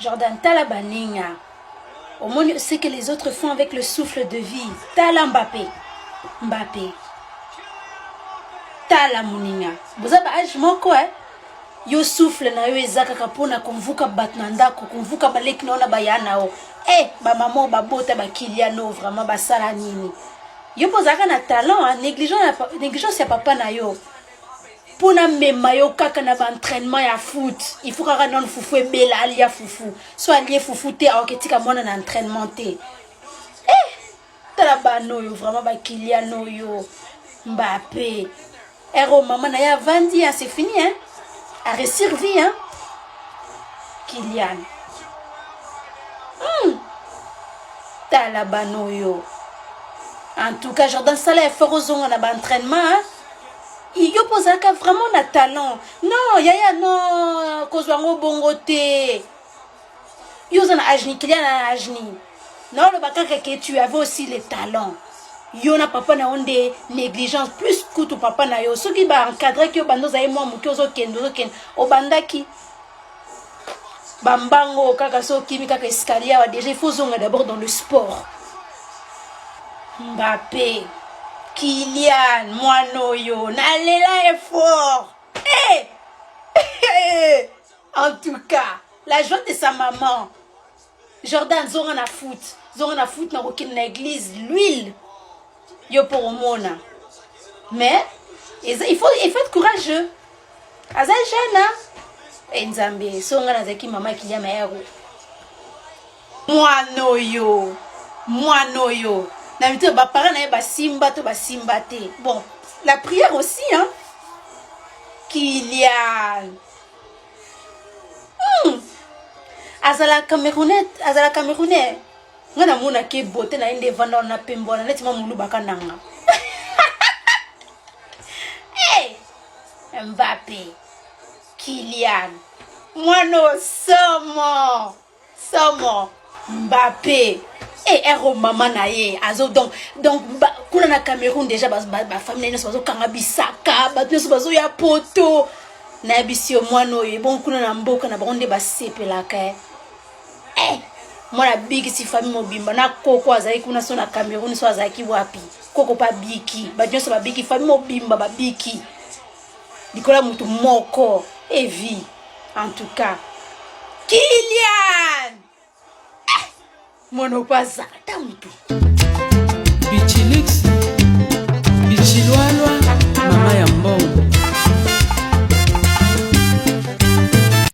Jordan, tala baninga. Omoni ce que les autres font avec le souffle de vie. Tala Mbappé. Mbappé. Tala moninga. Boza ba age moko eh. Yo souffle na yo eza kaka mpona konvuka bato na ndako, konvuka baleki na yo na baya na yo. Eh, ba mama babota ba Kiliano vraiment basala nini? Yo mpo ozalaka na talent, hein? Négligence ya papa na yo. Mpo namema yo kaka na baentraînement ya foot, il faut kaka nano fufu ebela, alia fufu. So alie fufu te, aoketika mwana na entraînement te. Eh, tala bana oyo vraiment bakiliano oyo Mbappé. Ero mama na ye avandi, hein, c'est fini hein. A réussir vie hein. Kylian. Tala bana oyo. En tout cas, Jordan sala effort ozonga na ba entraînement hein. Yo mpo ozalaka vraiment na talent. Non, yaya non, kozwa yango bongo te. Yo oza na age ni, Kylian na age ni. Naoloba kaka ke tu avais aussi le talent. Yo na papa na yo nde négligence plus kutu papa na yo. Soki ba encadreki yo banda ozali mwa moke ozokende ozokende obandaki bambango kaka so okimi kaka escalier awa déjà il faut ozonga d'abord dans le sport. Mbappé, Kylian, mwana oyo nalela effort. Hey! Hey! En tout cas, la joie de sa maman. Jordan, zonga na foot. Zonga na foot na kokende na église, l'huile. Yo pour omona. Mais il faut être courageux. Aza jeune hein. Eh Nzambe, so nga nazalaki mama Kylian Mayaro. Mwana oyo, mwana oyo. Na mito ba parents na ye basimba to basimba te. Bon, la prière aussi hein. Kylian. Azala Camerounais, azala Camerounais. Nga namonaki beauté na ye nde evanda wana na pembe wana neti mwa molubaka nanga. Hey! Mbappé, Kylian, mwana somo, somo, Mbappé. Eh, ero mama na ye azo donc ba, kuna na Cameroun déjà ba, ba, ba famille nyonso bazokanga bisaka, bato nyonso bazoya poto. Nayebisi yo mwana oyo ebongo kuna na mboka na bango nde basepelaka eh. Eh, mwana abikisi famille mobimba na koko azalaki kuna so na Cameroun so azalaki wapi, koko mpe abiki, bato nyonso babiki, famille mobimba babiki likolo ya motu moko. Evi en tout cas Kylian, eh, mwana oyo mpe azala ta motu.